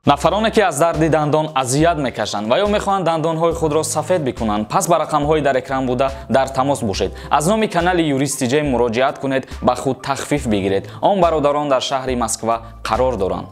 Нафароне ки аз дарди дандон азият мекашанд ва ё мехоҳанд дандонҳои худро сафед бикунанд, пас ба рақамҳои дар экран буда дар тамос бошед. Аз номи канали Юрист ТҶ муроҷиат кунед, ба худ тахфиф бигиред. Он бародарон дар шаҳри Москва қарор доранд.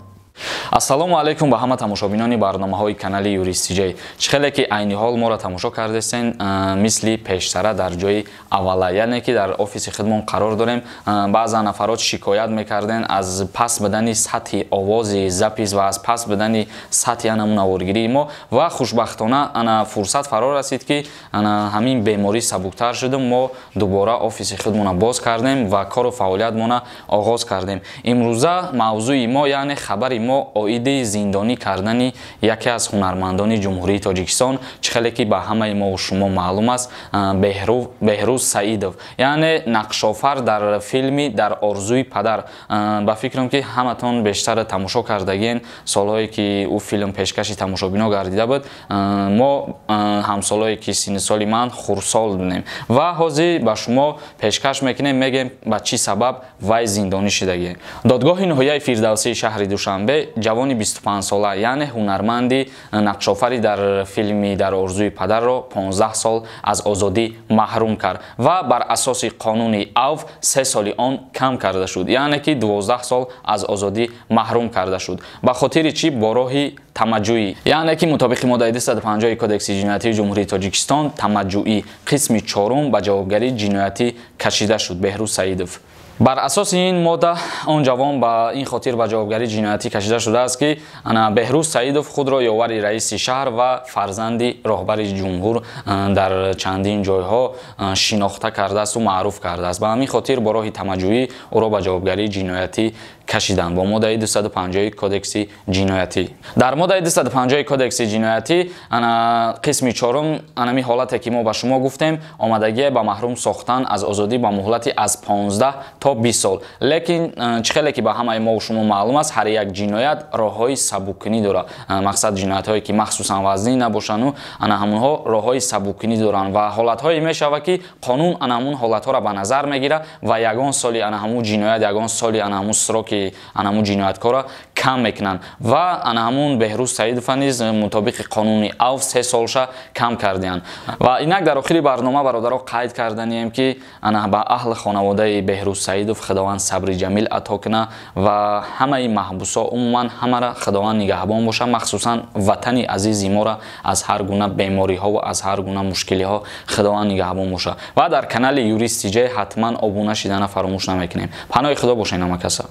Ассалому алайкум ба ҳама тамошобинони барномаҳои канали Юрист ТҶ. Чӣ хеле ки айни ҳол моро тамошо кардесен, мисли пештара дар ҷои аввала, яъне ки дар офиси худмон қарор дорем. Баъзан нафарот шикоят мекарден аз паст будани сатҳи овози запис ва аз паст будани сатҳи анамун наворгирии мо ва хушбахтона ана фурсат фаро расид, ки ана ҳамин беморӣ сабуктар шуд, мо дубора офиси худмона боз кардем ва кору фаъолиятмона оғоз кардем. Имрӯза мавзӯи мо, яъне хабари мо оиди зиндонӣ кардани яке аз ҳунармандони Ҷумҳурии Тоҷикистон, чӣ хеле ки ба ҳамаи мо шумо маълум аст, Беҳрӯз Саидов, яъне нақшофар дар филми «Дар орзуи падар». Ба фикрам, ки ҳаматон бештар тамошо кардагиен, солҳое ки ӯ филм пешкаши тамошобино гардида буд, мо ҳамсолое ки синни соли ман хурдсол будем. Ва ҳозир ба шумо пешкаш мекунем, мегем, ба чӣ сабаб вай зиндонӣ шудагӣ. Додгоҳи ноҳияи Фирдавсии шаҳри Душанбе ҷавони 25-сола, яъне ҳунарманди нақшофари дар филми «Дар орзуи падар»-ро 15 сол аз озодӣ маҳрум кард ва бар асоси қонуни авф 3 соли он кам карда шуд, яъне ки 12 сол аз озодӣ маҳрум карда шуд. Ба хотири чӣ? Бо роҳи тамаҷҷӯӣ, яъне ки мутобиқи моддаи 250 Кодекси ҷиноятии Ҷумҳурии Тоҷикистон, тамаҷҷӯӣ, қисми чорум, ба ҷавобгарии ҷиноятӣ кашида шуд Беҳрӯз Саидов. Бар асоси ин модда он ҷавон ба ин хотир ба ҷавобгарии ҷиноятӣ кашида шудааст, ки Беҳрӯз Саидов худро ёвари раиси шаҳр ва фарзанди роҳбари ҷумҳур дар чандин ҷойҳо шинохта кардаасту маъруф кардааст. Ба ҳамин хотир бо роҳи тамаҷҷӯӣ ӯро ба ҷавобгарии ҷиноятӣ кашиданд бо моддаи 250 Кодекси ҷиноятӣ. Дар моддаи 250 Кодекси ҷиноятӣ, қисми чорум, анами ҳолате ки мо ба шумо гуфтем, омадагие ба маҳрум сохтан аз озодӣ ба муҳлати аз 15 то 20 сол. Лекин чӣ хеле ки ба ҳамаи мо шумо маълум аст, ҳар як ҷиноят роҳҳои сабуккунӣ дорад. Мақсад, ҷиноятҳое ки махсусан вазнин набошану ана ҳамонҳо роҳҳои сабуккунӣ доранд ва ҳолатҳое мешавад, ки қонун ана ҳамун ҳолатҳоро ба назар мегирад ва ягон соли ана ҳамун ҷиноят, ягон соли ана ҳамун сроки ана ҳамун ҷинояткорро кам мекунанд. Ва ана ҳамун Беҳрӯз Саидова низ мутобиқи қонуни авф 3 солша кам кардианд. Ва инак дар охири барнома, бародаро, қайд карданием, ки ана ба аҳли хонаводаи Беҳрӯз Саидов Худованд сабри ҷамил ато куна ва ҳамаи маҳбусо, умуман ҳамаро Худованд нигаҳбон боша, махсусан ватани азизи моро аз ҳар гуна бемориҳо ва аз ҳар гуна мушкилиҳо Худованд нигаҳбон боша. Ва дар канали Юрист ТҶ ҳатман обуна шидана фаромӯш намекунем. Паноҳи Худо бошед, ҳама каса.